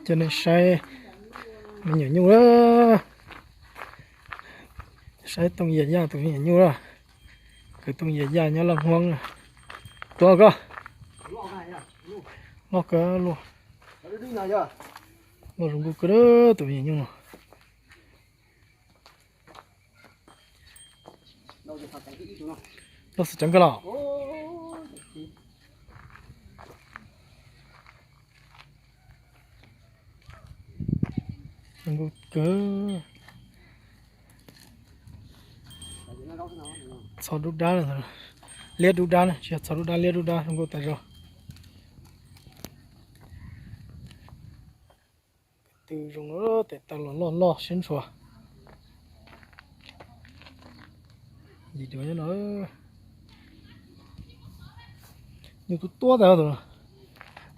Coj nej saib me nyuam nyuj, saib Tooj Yias Yaj tus me nyuam nyuj, kwv Tooj Yias Yaj nyob Laj Huab. Tuav koj, loj kawg, loj zoo nkauj kawg tus me nyuam nyuj no. Loj xwm ceev kawg los. Zoo nkauj kawg. Txho dub dab, liab dub dab na, tsis yog txho dub dab, liab dub dab, zoo nkauj tas zog. Tw zoo, tes taw los loj loj siab ntshua. Yim duav nyob no. Nyuj tuab tuab tas tus no.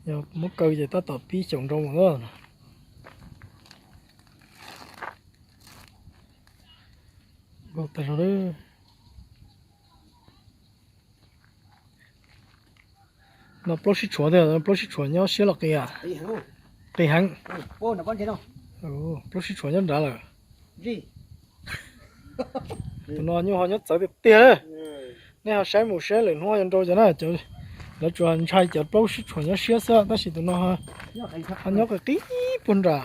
Yog muab kaw ces tab tom pib xyaum nrau mus no. Nkauj tas zog. No plaub sib tshuam tiag, plaub sib tshuam nyob siab los qis a? Qis heev. Plaub sib tshuam nyob nrad lawm. Tus no nyuj ho nyob txawv tiag tiag. Nej ho saib mus saib lwm hnub yuav nrau cov na, lawv tsuas ntshai cov plaub sib tshuam nyob siab xwb, tab sis tus no ho nyob qis qis puag nram,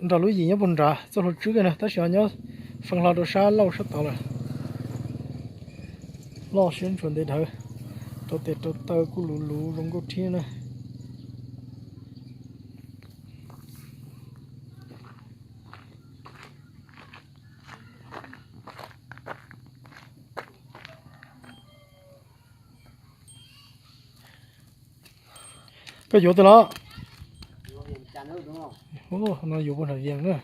nrog lub yim nyob puag nrad txoj hlua tswb kiag na, tab sis ho nyob feej hlo rau sab laug sab tod lawm. Loj siab ntshua ntev dhawv, rau tes rau taw kuj luv luv zoo nkauj thiab na. Koj yuav twg los? No yuav puag nram Vias na.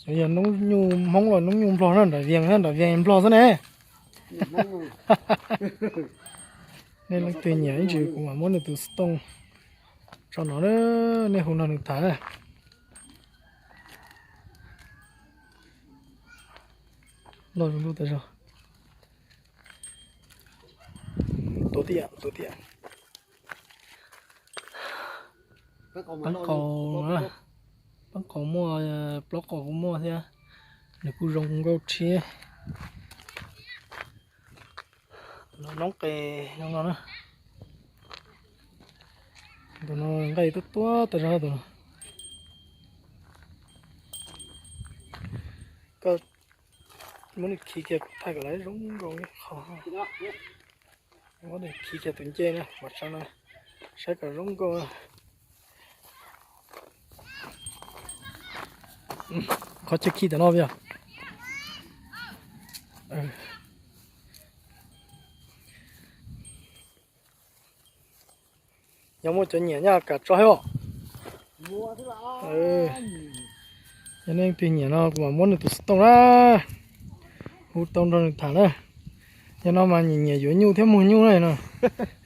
Xyov yog noob nyuj Hmoob los noob nyuj Nplog na, nram Vias, nram Vias Nplog xwb ne. Nej leej twg nyiam ib ntsis kuv mam muab nws tus xov tooj tso no, nej hu nrog nws tham na. Loj zoo nkauj tas zog. Tuav tiag, tuav tiag. Pab qaus, pab qaus muaj, plaub qaus kuj muaj thiab. Nws kuj zoo nkauj thiab. Noob qes zoo no na. Tus no nqaij tuab tuab tas zog tus no. Koj muab nws khi kiag kuv thaij kom lawv zoo nkauj ib qho. Muab nws khi kiag tus ncej na, mam tsa no saib kom zoo nkauj. Qhov chaw khi tam no yog. Yog muaj cov nyiam nyaj kam tso thiab os. Yog nej leej twg nyiam no kuv mam muab nws tus xov tooj na, hu tau nrog nws tham na. Yog no mas nyiam nyiam yuav nyuj thiab muag nyuj na no.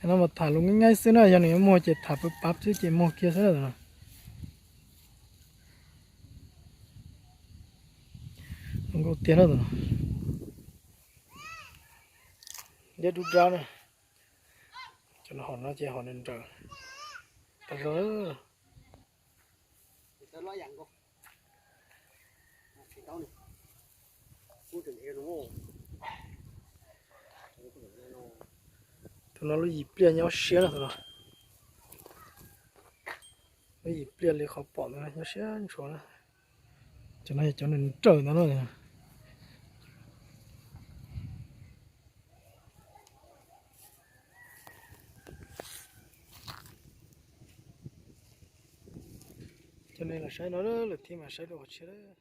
Yog no mas tham lus nqaij nqaij xwb na, yog nws yuav muag ces tham pab pab xwb ces muag kiag xwb na. Zoo nkauj tiag na tus no. Liab dub dab na. Cov no hom no ces hom nws nrawm tas zog. Tus no lub yim pliaj nyob siab na tus no. Lub yim pliaj li qhov pom ntawd nyob siab ntshua na. Cov no yog cov nws nrawm ntawd no. Cov nej los saib no lawm thiab mas saib rau qhov tshiab.